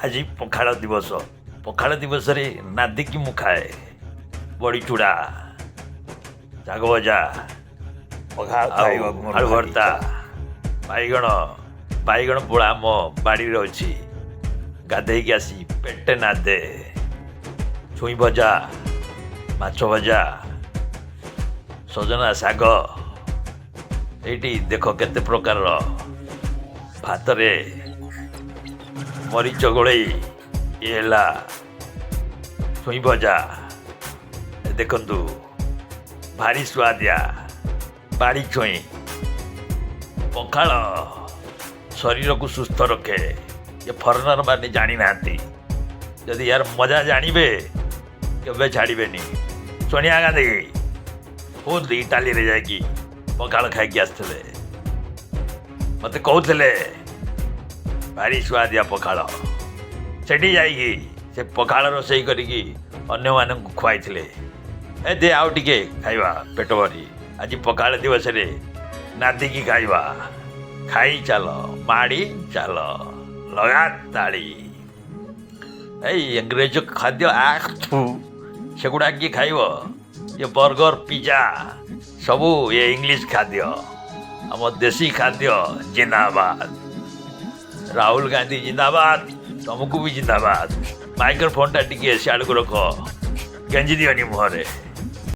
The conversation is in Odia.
ଆଜି ପଖାଳ ଦିବସ। ପଖାଳ ଦିବସରେ ନାଦିକି ମୁଁ ଖାଏ ବଡ଼ିଚୁଡ଼ା, ଶାଗ ଭଜା ପଖାଳ ଆଉ ଖାଇବାକୁ ମୋର ଆଳୁ ଭାରି ଭର୍ତ୍ତା, ଇଚ୍ଛା। ବାଇଗଣ, ବାଇଗଣ ପୋଡ଼ା ଆମ ବାଡ଼ିରେ ଅଛି। ଗାଧେଇକି ଆସି ପେଟେ ନାଦେ। ଛୁଇଁ ଭଜା, ମାଛ ଭଜା, ସଜନା ଶାଗ। ଏଇଠି ଦେଖ କେତେ ପ୍ରକାରର। ଭାତରେ ମରିଚ ଗୋଳେଇ। ଇଏ ହେଲା ଛୁଇଁ ଭଜା। ଏ ଦେଖନ୍ତୁ, ଭାରି ସୁଆଦିଆ ବାଡ଼ି ଛୁଇଁ। ପଖାଳ ଶରୀରକୁ ସୁସ୍ଥ ରଖେ। ଏ ଫରେନର ମାନେ ଜାଣିନାହାନ୍ତି। ଯଦି ୟାର ମଜା ଜାଣିବେ, କେବେ ଛାଡ଼ିବେନି। ସୋନିଆ ଗାନ୍ଧୀ ଖୁଦ୍ ଇଟାଲୀରେ ଯାଇକି ପଖାଳ ଖାଇକି ଆସିଥିଲେ। ମୋତେ କହୁଥିଲେ, ଭାରି ସୁଆଦିଆ ପଖାଳ। ସେଠି ଯାଇକି ସେ ପଖାଳ ରୋଷେଇ କରିକି ଅନ୍ୟମାନଙ୍କୁ ଖୁଆଇଥିଲେ। ଏ ଦେ ଆଉ ଟିକେ ଖାଇବା ପେଟ ଭରି। ଆଜି ପଖାଳ ଦିବସରେ ନାଦିକି ଖାଇବା। ଖାଇ ଚାଲ, ମାଡ଼ି ଚାଲ, ଲଗା ତାଳି। ଏଇ ଇଂରେଜ ଖାଦ୍ୟ ଥୁ, ସେଗୁଡ଼ା କିଏ ଖାଇବ? ଏ ବର୍ଗର, ପିଜା ସବୁ ଏ ଇଂଲିଶ ଖାଦ୍ୟ। ଆମ ଦେଶୀ ଖାଦ୍ୟ ଜିନ୍ଦାବାଦ। ରାହୁଲ ଗାନ୍ଧୀ ଜିନ୍ଦାବାଦ, ତମକୁ ବି ଜିନ୍ଦାବାଦ। ମାଇକ୍ରୋଫୋନଟା ଟିକେ ସିଆଡ଼କୁ ରଖ, ଗେଞ୍ଜି ଦିଅନି ମୁହଁରେ।